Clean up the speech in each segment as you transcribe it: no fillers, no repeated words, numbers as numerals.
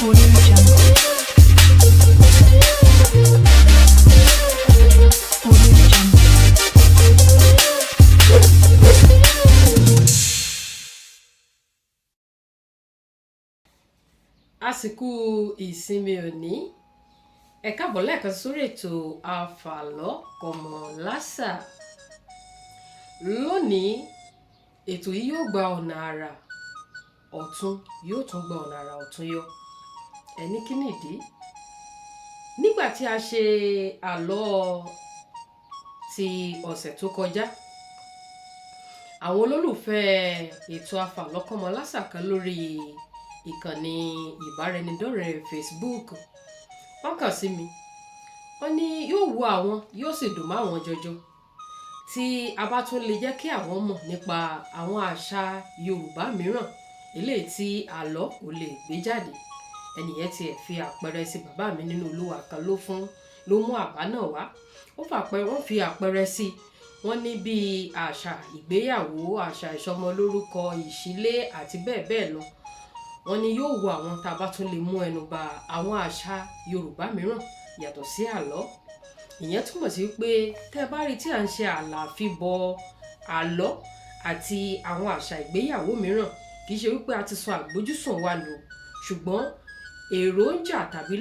Audio Jungle. Audio Jungle. Àsìkò ìsinmi òní, ẹ káàbọ̀ lẹ́ẹ̀kan sórí ètò Àfàlọ́ Kọ́mọ Lásà. Lónìí, ètò yìí yóò gba ọ̀nà àrà ọ̀tún, yóò tún gba ọ̀nà àrà ọ̀tún yọ. Ẹni kí nìdí? Nígbà tí a ṣe àlọ́ ti ọ̀sẹ̀ tó kọjá, àwọn olólùfẹ́ ètò Àfàlọ́ Kọ́mọ Lásà kan lórí ìkànnì ìbáraẹnidọ́rẹ̀ẹ́ Facebook, wọ́n kàn sí mi, wọ́n ní yóò wu àwọn, yóò sì dùn mọ́ àwọn jọjọ tí a bá tún lè jẹ́ kí àwọn mọ̀ nípa àwọn àṣà Yorùbá mìíràn eléyìí tí àlọ́ kò lè gbé jáde. Ẹnìyẹn tiẹ̀ fi àpẹẹrẹ sí bàbá mi nínú Olúwa kan ló fún ló mú àbá náà wá. Ó fàpẹ wọ́n fi àpẹẹrẹ sí, wọ́n ní bíi àṣà ìgbéyàwó, àṣà ìsọmọlórúkọ, ìṣílé àti bẹ́ẹ̀ bẹ́ẹ̀ lọ. Wọ́n ní yóò wu àwọn tá a bá tún lè mú ẹnu bà àwọn àṣà Yorùbá mìíràn yàtọ̀ sí àlọ́. Ìyẹn túmọ̀ sí pé tẹ́ bá rí tí à ń ṣe àlàáfíbọ àlọ́ àti àwọn àṣà ìgbéyàwó mìíràn, kì í ṣe wípé a ti sọ àgbójúsùn wa nù, ṣùgbọ́n èròǹjà tàbí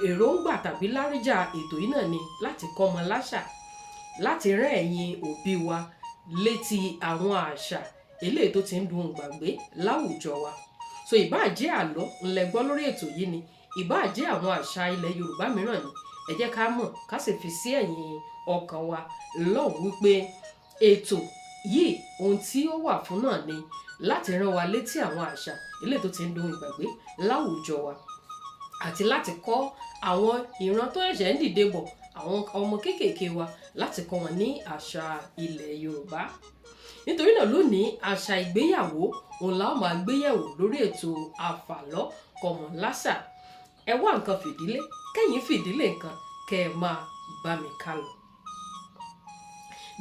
èròǹgbà tàbí láríjà ètò yìí náà ni láti kọ́ ọmọ láṣà, láti rán ẹ̀yin òbí wa létí àwọn àṣà eléyìí tó ti ń dùn gbàgbé láwùjọ wa. So ìbáà jẹ́ àlọ́ ńlẹ gbọ́ lórí ètò yìí ni, ìbáà jẹ́ àwọn àṣà ilẹ̀ Yorùbá mìíràn ni, ẹ jẹ́ ká mọ̀ ká sì fi sí ẹ̀yìn ọkàn wa lọ́hùn wípé ètò yìí, ohun tí ó wà fún náà ni láti rán wa létí àwọn àṣà eléyìí tó ti ń dùn ìgbàgbé láwùjọ wa, àti láti kọ́ àwọn ìran tó ṣẹ̀ṣẹ̀ ń dìde bọ̀, àwọn ọmọ kéékèèké wa, láti kọ́ wọn ní àṣà ilẹ̀ Yorùbá. Nítorí náà lónìí, àṣà ìgbéyàwó òun la ó máa gbéyẹ̀wò lórí ètò Àfàlọ́ Kọ́mọ Lásà. Ẹ wá nǹkan fìdílé, kẹ́yìn fìdílé nǹkan, kẹ́ ẹ máa bá mi ká lọ.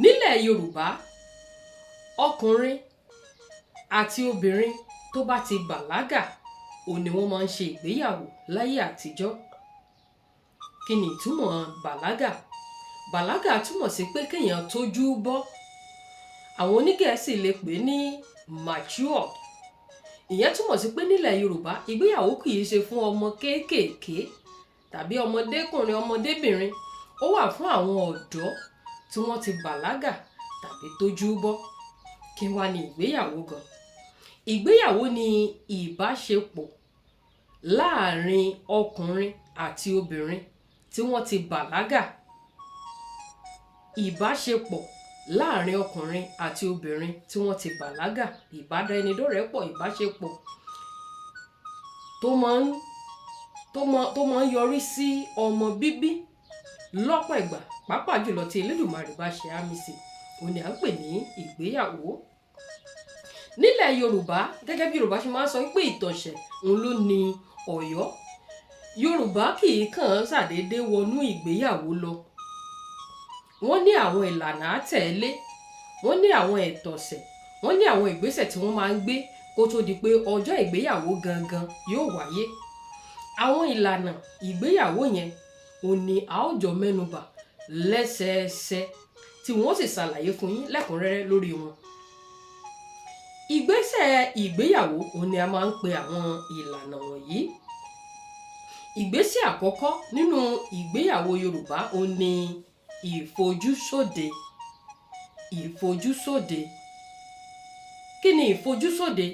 Nílẹ̀ Yorùbá, ọkùnrin àti obìnrin tó bá ti bàlágà òun ni wọ́n máa ń ṣe ìgbéyàwó láyé àtijọ́. Kí ni ìtumọ̀ bàlágà? Bàlágà túmọ̀ sí pé kéèyàn tójú bọ́. Àwọn onígẹ̀ẹ́sì lè pè é ní mature. Ìyẹn túmọ̀ sí pé nílẹ̀ Yorùbá, ìgbéyàwó kì í ṣe fún ọmọ kéékèèké tàbí ọmọdékùnrin, ọmọdébìnrin. Ó wà fún àwọn ọ̀dọ́ tí wọ́n ti bàlágà tàbí tójú bọ́. Kí wá ní ìgbéyàwó gan? Ìgbéyàwó ni ìbáṣepọ̀ láàárín ọkùnrin àti obìnrin tí wọ́n ti bàlágà. Ìbáṣepọ̀ láàárín ọkùnrin àti obìnrin tí wọ́n ti bàlágà, ìbáraẹnidọ́rẹ̀ẹ́pọ̀, ìbáṣepọ̀ tó máa ń tó máa ń yọrí sí ọmọ bíbí lọ́pọ̀ ìgbà, pàápàá jùlọ tí Elédùmarè bá ṣe àmì sí, òun ni à ń pè ní ìgbéyàwó. Nílẹ̀ Yorùbá, gẹ́gẹ́ bí Yorùbá ṣe máa ń sọ wípé ìtànṣẹ́ òun ló ní Ọ̀yọ́, Yorùbá kì í kàn án ṣàdédé wọnú ìgbéyàwó lọ. Wọ́n ní àwọn ìlànà àtẹ̀lé, wọ́n ní àwọn ẹ̀tọ̀sẹ̀, wọ́n ní àwọn ìgbésẹ̀ tí wọ́n máa ń gbé kó tó di pé ọjọ́ ìgbéyàwó gangan yóò wáyé. Àwọn ìlànà ìgbéyàwó yẹn òun ni a ó jọ mẹ́nubà lẹ́sẹẹsẹ tí wọ́n sì ṣàlàyé fún yín lẹ́kùnrẹ́rẹ́ lórí wọn. Ìgbésẹ̀ ìgbéyàwó òun ni a máa ń pe àwọn ìlànà wọ̀nyí. Ìgbésẹ̀ àkọ́kọ́ nínú ìgbéyàwó Yorùbá òun ni ìfojúsóde. Ìfojúsóde. Kí ni ìfojúsóde?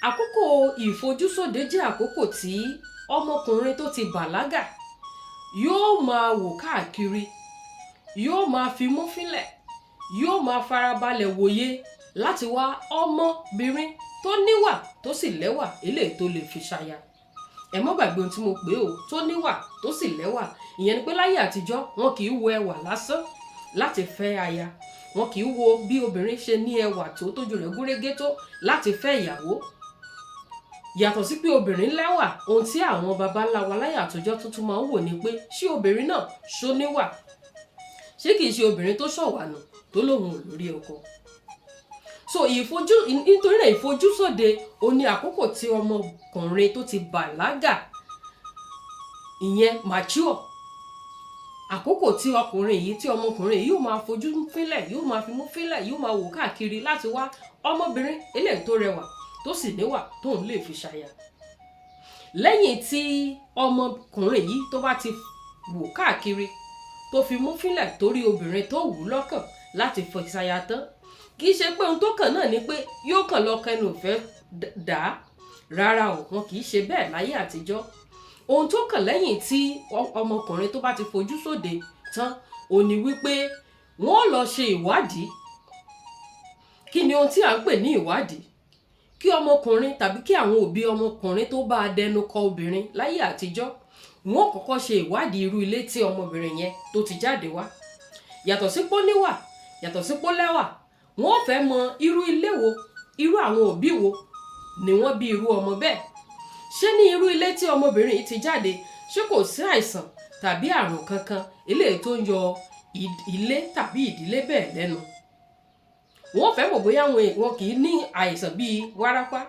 Àkókò ìfojúsóde jẹ́ àkókò tí ọmọkùnrin tó ti bàlágà yóò máa wò káàkiri, yóò máa fimú fínlẹ̀, yóò máa farabalẹ̀ wòye láti wá ọmọbìnrin tó níwà tó sì lẹ́wà eléyìí tó lè fi ṣaya. Ẹ má gbàgbé ohun tí mo pè ó, tó níwà tó sì lẹ́wà. Ìyẹn ni pé láyé àtijọ́, wọn kì í wo ẹwà lásán láti fẹ́ aya. Wọn kì í wo bí obìnrin ṣe ní ẹwà tó, tójú rẹ̀ gúnrégé tó láti fẹ́ ìyàwó. Yàtọ̀ sí pé obìnrin lẹ́wà, ohun tí àwọn baba ńlá wa láyé àtijọ́ tuntun máa ń wò ni pé ṣé obìnrin náà ṣó níwà? Ṣé kìí ṣe obìnrin tó ṣọ̀wànù tó lóun ò lórí ọkọ? So ìfojú, nítorí náà, ìfojúsóde ó ní àkókò tí ọmọkùnrin tó ti bàlágà, ìyẹn mature, àkókò tí ọkùnrin yìí, tí ọmọkùnrin yìí yóò máa fojú fílẹ̀, yóò máa fi mú fílẹ̀, yóò máa wò káàkiri láti wá ọmọbìnrin eléyìí tó rẹwà, tó sì níwà, tóun lè fi ṣaya. Lẹ́yìn tí ọmọkùnrin yìí tó bá ti wò káàkiri, tó fi mú fílẹ̀, torí obìnrin tó wù ú lọ́kàn láti fi ṣaya tán, kì í ṣe pé ohun tó kàn náà ni pé yóò kàn lọ kẹnu ìfẹ́ dà á. Rárá o, wọn kì í ṣe bẹ́ẹ̀ láyé àtijọ́. Ohun tó kàn lẹ́yìn tí ọmọkùnrin tó bá ti fojú sóde tán ò ní wípé wọ́n lọ ṣe ìwádìí. Kí ni ohun tí à ń pè ní ìwádìí? Kí ọmọkùnrin tàbí kí àwọn òbí ọmọkùnrin tó bá a dẹnu kọ obìnrin láyé àtijọ́, wọ́n kọ́kọ́ ṣe ìwádìí irú ilé tí ọmọbìnrin yẹn tó ti jáde wá. Yàtọ̀ sí pó níwà, yàtọ̀ sí pó lẹ́wà, wọ́n fẹ́ mọ irú ilé wo, irú àwọn òbí wo ni wọ́n bí irú ọmọ bẹ́ẹ̀. Ṣé ní irú ilé tí ọmọbìnrin yìí ti jáde, ṣé kò sí àìsàn tàbí àrùn kankan eléyìí tó ń yọ ilé tàbí ìdílé bẹ́ẹ̀ lẹ́nu? Wọ́n fẹ́ mọ̀ bóyá wọn kì í ní àìsàn bíi wárápá,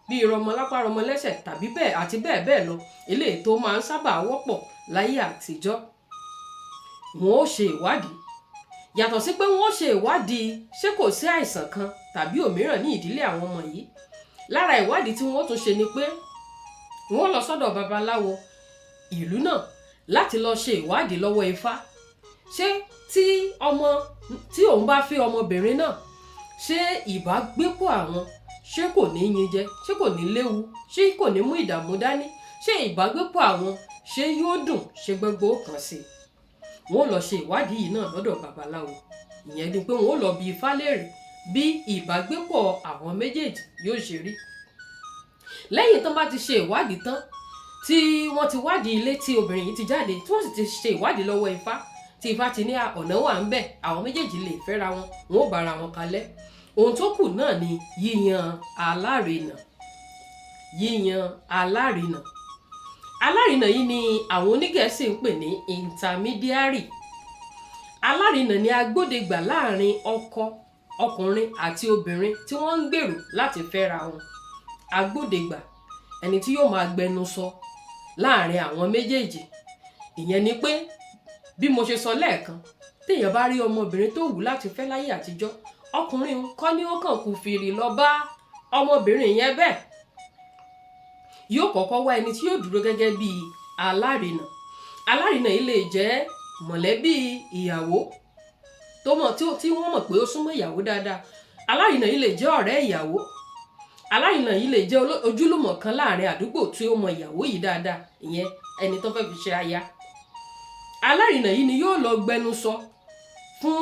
bíi rọmọlápá rọmọlẹ́sẹ̀, tàbí bẹ́ẹ̀ àti bẹ́ẹ̀ bẹ́ẹ̀ lọ, eléyìí tó máa ń sábà wọ́pọ̀ láyé àtijọ́. Wọ́n ó ṣe ìwádìí. Yàtọ̀ sí pé wọ́n ó ṣe ìwádìí ṣé kò sí àìsàn kan tàbí òmíràn ní ìdílé àwọn ọmọ yìí, lára ìwádìí tí wọ́n tún ṣe ni pé wọ́n lọ sọ́dọ̀ babaláwo ìlú náà láti lọ ṣe ìwádìí lọ́wọ́ Ifá: ṣé tí ọmọ tí òun bá fẹ́ ọmọbìnrin náà, ṣé ìbágbépọ̀ àwọn, ṣé kò ní yin jẹ, ṣé kò ní léwu, ṣé kò ní mú ìdààmú dání, ṣé ìbágbépọ̀ àwọn, ṣé yóò dùn, ṣé gbogbo kàn sí i? Wọ́n lọ ṣe ìwádìí yìí náà lọ́dọ̀ babaláwo. Ìyẹn ni pé wọ́n lọ bi Ifá léèrè bí ìbágbépọ̀ àwọn méjèèjì yóò ṣe rí. Lẹ́yìn tán bá ti ṣe ìwádìí tán, tí wọ́n ti wádìí ilé tí obìnrin yìí ti jáde, tí wọ́n sì ti ṣe ìwádìí lọ́wọ́ Ifá, tí Ifá ti ní ọ̀nà wà ń bẹ̀, àwọn méjèèjì lè fẹ́ra wọn, wọn ò bára wọn kalẹ̀, ohun tó kù náà ni yíyan alárinà. Yíyan alárinà. Alárinà yìí ni àwọn onígẹ̀ẹ́sì ń pè ní intermediary. Alárinà ni agbódegbà láàrin ọkọ ọkùnrin àti obìnrin tí wọ́n ń gbèrò láti fẹ́ra wọn. Agbódegbà, ẹni tí yóò máa gbẹnu sọ láàrin àwọn méjèèjì. Ìyẹn ni pé, bí mo ṣe sọ lẹ́ẹ̀kan, téèyàn bá rí ọmọbìnrin tó wù láti fẹ́ láyé àtijọ́, ọkùnrin kọ́ ni ó kàn kù fìrì lọ bá ọmọbìnrin yẹn bẹ́ẹ̀. Yóò kọ́kọ́ wá ẹni tí yóò dúró gẹ́gẹ́ bí alárinà. Alárinà yìí lè jẹ́ mọ̀lẹ́bí ìyàwó tó mọ̀, tí wọ́n mọ̀ pé ó súnmọ́ ìyàwó dáadáa. Alárinà yìí lè jẹ́ ọ̀rẹ́ ìyàwó. Alárinà yìí lè jẹ́ ojúlùmọ̀ kan láàrin àdúgbò tí ó mọ ìyàwó yìí dáadáa, ìyẹn ẹni tó fẹ́ fi ṣe aya. Alárinà yìí ni yóò lọ gbẹnu sọ fún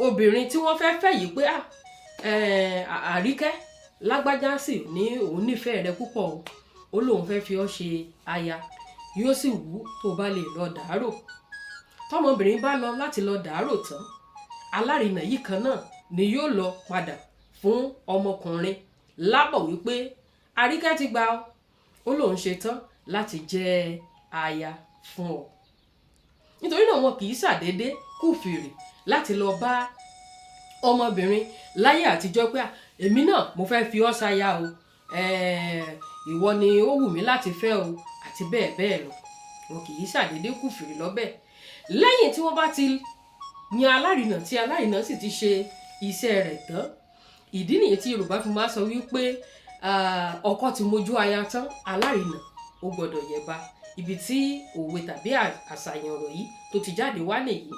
obìnrin tí wọ́n fẹ́ fẹ́ yìí pé, "Ah, Àríkẹ́, lágbájá sì ní òun nífẹ̀ẹ́ rẹ púpọ̀ o, ó lóun fẹ́ fi ọ́ ṣe aya, yóò sì wù tó bá lè lọ dàárò." Tọmọbìnrin bá lọ láti lọ dàárò tán, alárinà yìí kan náà ni yóò lọ padà fún ọmọkùnrin lábọ̀ wípé Àríkẹ́ ti gbà ọ́, ó lóun ṣe tán láti jẹ́ aya fún ọ. Nítorí náà, wọn kì í ṣàdédé kùfìrì láti lọ bá ọmọbìnrin láyé àtijọ́ pé, "Èmi náà mo fẹ́ fi ọ́ ṣaya o, ìwọ ni ó wù mí láti fẹ́ o," àti bẹ́ẹ̀ bẹ́ẹ̀ lọ. Wọn kì í ṣàdédé kùfìrì lọ́bẹ̀. Lẹ́yìn tí wọ́n bá ti yan alárinà, tí alárinà sì ti ṣe iṣẹ́ rẹ̀ tán, ìdí nìyí tí Yorùbá fi máa sọ wípé ọkọ ti mojú aya tán, alárinà ó gbọ́dọ̀ yẹba. Ibi tí òwe tàbí àṣàyàn ọ̀rọ̀ yìí tó ti jáde wá nìyí.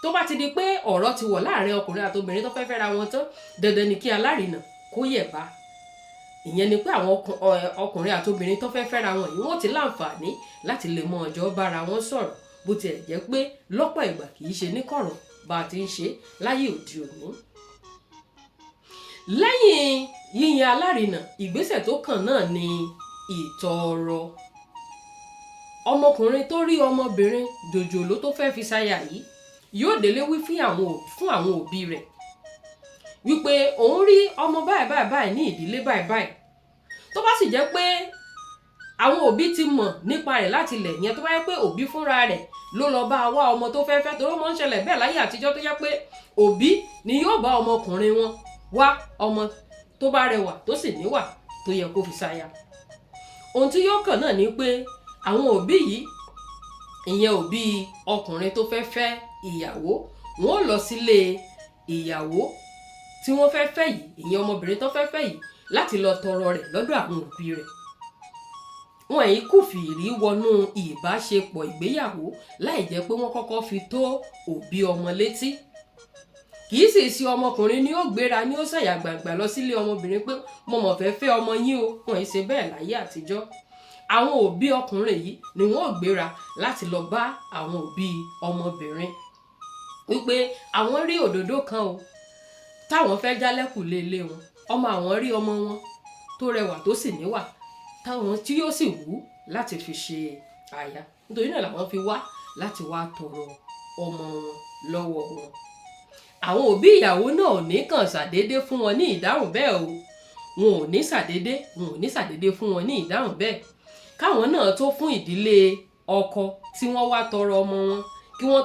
Tó bá ti di pé ọ̀rọ̀ ti wọ̀ láàrin ọkùnrin àti obìnrin tó fẹ́ fẹ́ra wọn tán, dandan ni kí alárinà kó yẹ̀ba. Ìyẹn ni pé àwọn ọkùnrin àti obìnrin tó fẹ́ fẹ́ra wọn yìí, wọ́n ti láǹfààní láti lè mọ ọjọ́ bára wọn sọ̀rọ̀, bó tiẹ̀ jẹ́ pé lọ́pọ̀ ìgbà kì í ṣe ní kọ̀rọ̀ bá a ti ń ṣe láyé òde òní. Lẹ́yìn yíyan alárinà, ìgbésẹ̀ tó kàn náà ni ìtọrọ. Ọmọkùnrin tó rí ọmọbìnrin jòjòló tó fẹ́ fi ṣaya yìí yóò délé wí fún àwọn òbí rẹ̀ wípé òun rí ọmọ báyìí báyìí báyìí ní ìdílé báyìí báyìí. Tó bá sì jẹ́ pé àwọn òbí ti mọ̀ nípa rẹ̀ láti ilẹ̀ yẹn, tó bá yẹ pé òbí fúnra rẹ̀ ló lọ bá wá ọmọ tó fẹ́ fẹ́, torí ó máa ń ṣẹlẹ̀ bẹ́ẹ̀ láyé àtijọ́, tó jẹ́ pé òbí ni yóò bá ọmọkùnrin wọn wá ọmọ tó bá rẹwà tó sì níwà tó yẹ kó fi ṣaya. Ohun tí yóò kàn náà ni pé àwọn òbí yìí, ìyẹn òbí ọkùnrin tó fẹ́ fẹ́ ìyàwó, wọn ò lọ sílé ìyàwó tí wọ́n fẹ́ fẹ́ yìí, ìyẹn ọmọbìnrin tó fẹ́ fẹ́ yìí, láti lọ tọrọ rẹ̀ lọ́dọ̀ àwọn òbí rẹ̀. Wọn yìí kùfìrí wọnú ìbáṣepọ̀ ìgbéyàwó láì jẹ́ pé wọ́n kọ́kọ́ fi tó òbí ọmọ létí. Kì í sì ṣe ọmọkùnrin ni ó gbéra ní ó ṣàyà gbàgbà lọ sílé ọmọbìnrin pé mo mọ̀ fẹ́ fẹ́ ọmọ yín o. Wọn yìí ṣe bẹ́ẹ̀ láyé àtijọ́. Àwọn òbí ọkùnrin yìí ni wọ́n ò gbéra láti lọ bá àwọn òbí ọmọbìnrin wípé àwọn rí òdòdó kan o táwọn fẹ́ jálẹ̀kùn lé ilé wọn, ọmọ àwọn rí ọmọ wọn tó rẹwà tó sì níwà táwọn tí yóò sì wù láti fi ṣe aya, nítorí náà làwọn fi wá láti wá tọrọ ọmọ wọn lọ́wọ́ wọn. Àwọn òbí ìyàwó náà ò ní kàn ṣàdédé fún wọn ní ìdáhùn bẹ́ẹ̀ o. Wọn ò ní ṣàdédé fún wọn ní ìdáhùn bẹ́ẹ̀. Káwọn náà tó fún ìdílé ọkọ tí wọ́n wá tọrọ ọmọ wọn, kí wọ́n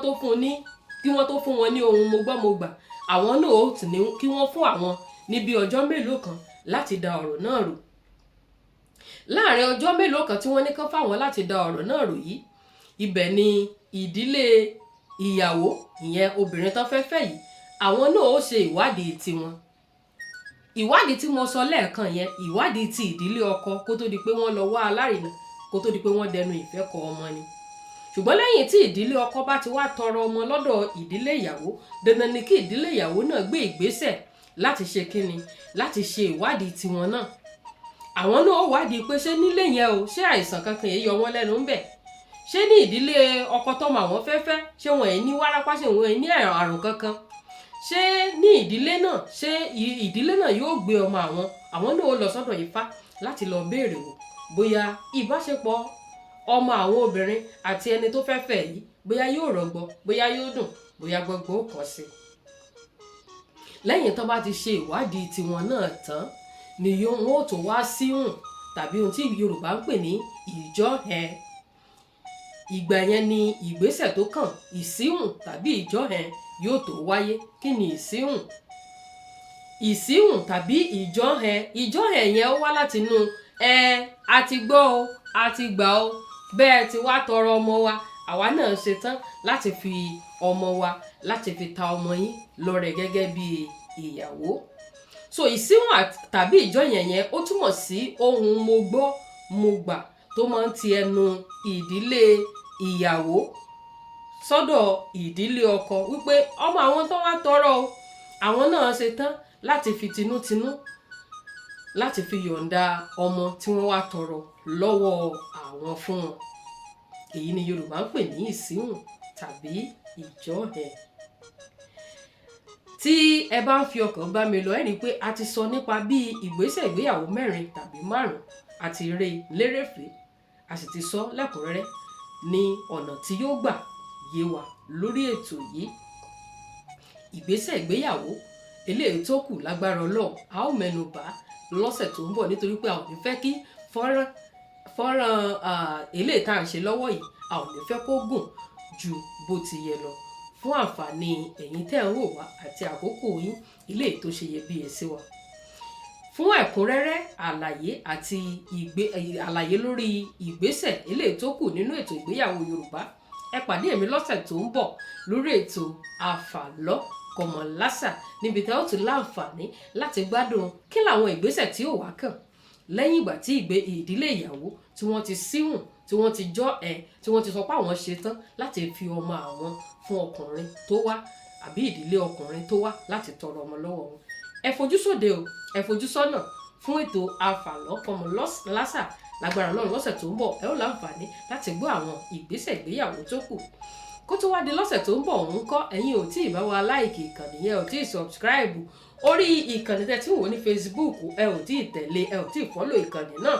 tó fún wọn ní ohun mo gbọ́ mo gbà, àwọn náà ó tì ní kí wọ́n fún àwọn ní bí ọjọ́ mélòó kan láti da ọ̀rọ̀ náà rò. Láàrin ọjọ́ mélòó kan tí wọ́n ní kán fáwọn láti da ọ̀rọ̀ náà rò yìí, ibẹ̀ ni ìdílé ìyàwó, ìyẹn obìnrin tán fẹ́ fẹ́ yìí, àwọn náà ó ṣe ìwádìí tiwọn. Ìwádìí tí mo sọ lẹ́ẹ̀kan yẹn, ìwádìí ti ìdílé ọkọ kó tó di pé wọ́n lọ wá alárinà, kó tó di pé wọ́n dẹnu ìfẹ́ kọ ọmọ ni. Ṣùgbọ́n lẹ́yìn tí ìdílé ọkọ bá ti wá tọrọ ọmọ lọ́dọ̀ ìdílé ìyàwó, dandan ni kí ìdílé ìyàwó náà gbé ìgbésẹ̀ láti ṣe kíni? Láti ṣe ìwádìí tiwọn náà. Àwọn náà wádìí pé ṣé nílé yẹn o, ṣé àìsàn kankan yìí yọ wọ́n lẹ́nu ń bẹ̀? Ṣé ní ìdílé ọkọ tọmọ àwọn fẹ́ fẹ́, ṣé wọn ẹ̀ ní wárápá? Ṣé wọn ẹ̀ ní àrùn kankan? Ṣé ní ìdílé náà, ṣé ìdílé náà yóò gbé ọmọ àwọn? Àwọn náà ó lọ sọ́dọ̀ Ifá láti lọ béèrè wò bóyá ìbáṣepọ̀ ọmọ àwọn obìnrin àti ẹni tó fẹ́ fẹ́ yìí, bóyá yóò rọgbọ, bóyá yóò dùn, bóyá gbogbo ó kàn sí. Lẹ́yìn tó bá ti ṣe ìwádìí tiwọn náà tán ni wọn ó tó wá síhùn tàbí ohun tí Yorùbá ń pè ní ìjọ́hẹn. Ìgbà yẹn ni ìgbésẹ̀ tó kàn, ìsíhùn tàbí ìjọ́hẹn, yóò tó wáyé. Kí ni ìsíhùn? Ìsíhùn tàbí ìjọ́hẹn, ìjọ́hẹn yẹn ó wá láti inú ẹ a ti gbọ́ o, a ti gbà o, bẹ́ẹ̀ ti wá tọrọ ọmọ wa, àwa náà ṣetán láti fi ọmọ wa, láti fi ta ọmọ yín lọ́rẹ gẹ́gẹ́ bí ìyàwó. So ìsíhùn tàbí ìjọ́hẹn yẹn, ó túmọ̀ sí ohun mo gbọ́ mo gbà tó máa ń ti ẹnu ìdílé ìyàwó sọ́dọ̀ ìdílé ọkọ wípé ọmọ àwọn tó wá tọrọ o, àwọn náà ṣetán láti fi tinútinú láti fi yọ̀ǹda ọmọ tí wọ́n wá tọrọ lọ́wọ́ àwọn fún wọn. Èyí ni Yorùbá ń pè ní ìsíhùn tàbí ìjọ́hẹn. Tí ẹ bá ń fi ọkàn bá mi lọ, ẹ rí i pé a ti sọ nípa bí ìgbésẹ̀ ìgbéyàwó mẹ́rin tàbí márùn-ún àti eré lérèfé, a sì ti sọ lẹ́kùnrẹ́rẹ́ ní ọ̀nà tí yóò gbà yé wa lórí ètò yìí. Ìgbésẹ̀ ìgbéyàwó eléyìí tó kù, lágbára Ọlọ́run, a ó mẹ́nu bà á lọ́sẹ̀ tó ń bọ̀, nítorí pé a ò ní fẹ́ kí fọ́nrán eléyìí tá à ń ṣe lọ́wọ́ yìí, a ò ní fẹ́ kó gùn ju bó ti yẹ lọ, fún àǹfààní ẹ̀yin tẹ́ ń wò wá àti àkókò yín eléyìí tó ṣe iyebíye sí wa. Fún ẹ̀kúnrẹ́rẹ́ àlàyé àti àlàyé lórí ìgbésẹ̀ eléyìí tó kù nínú ètò ìgbéyàwó Yorùbá, ẹ pàdé mi lọ́sẹ̀ tó ń bọ̀ lórí ètò Àfàlọ́ Kọ̀mọ̀lásà, níbi tí a ó ti láǹfààní láti gbádùn kí làwọn ìgbésẹ̀ tí ó wá kàn lẹ́yìn ìgbà tí ìdílé ìyàwó tí wọ́n ti síhùn, tí wọ́n ti jọ́ ẹ, tí wọ́n ti sọ pé àwọn ṣetán láti fi ọmọ àwọn fún ọkùnrin tó wá àbí ìdílé ọkùnrin tó wá láti tọrọ ọmọ lọ́wọ́ wọn. Ẹ fojú sóde o, ẹ fojú sọ́nà fún ètò Àfàlọ́ Kọ̀mọ̀lásà. Lágbára Ọlọ́run, lọ́sẹ̀ tó ń bọ̀, ẹ ó láǹfààní láti gbọ́ àwọn ìgbésẹ̀ ìgbéyàwó tó kù. Kó tó wá di lọ́sẹ̀ tó ń bọ̀ òun kọ́, ẹ̀yin ò tí ì bá wa like ìkànnì yẹn, ò tí ì subscribe orí ìkànnì tẹ́ tí ń wò ní Facebook, ẹ ò tí ì tẹ̀lé, ẹ ò tí ì follow ìkànnì náà,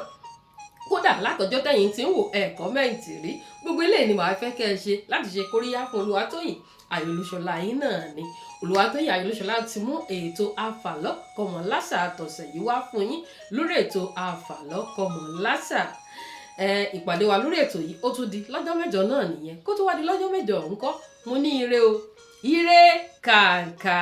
kódà látọjọ́ tẹ̀yin tí ń wò, ẹ comment rí. Gbogbo eléyìí ni màá fẹ́ kẹ́ ẹ ṣe láti ṣe kóríyá fún Olúwatóyìn Ayọ̀olúṣọlá yín náà ni. Olúwatóyìn Ayọ̀olúṣọlá ti mú ètò Àfàlọ́ Kọ̀mọ̀lásà tọ̀sẹ̀ yìí wá fún yín lórí ètò Àfàlọ́ Kọ̀mọ̀lásà. Ẹ ìpàdé wa lórí ètò yìí, ó tún di lọ́jọ́ mẹ́jọ náà nìyẹn. Kó tó wá di lọ́jọ́ mẹ́jọ ọ̀hún kọ́, mo ní ire o, ire kàǹkà.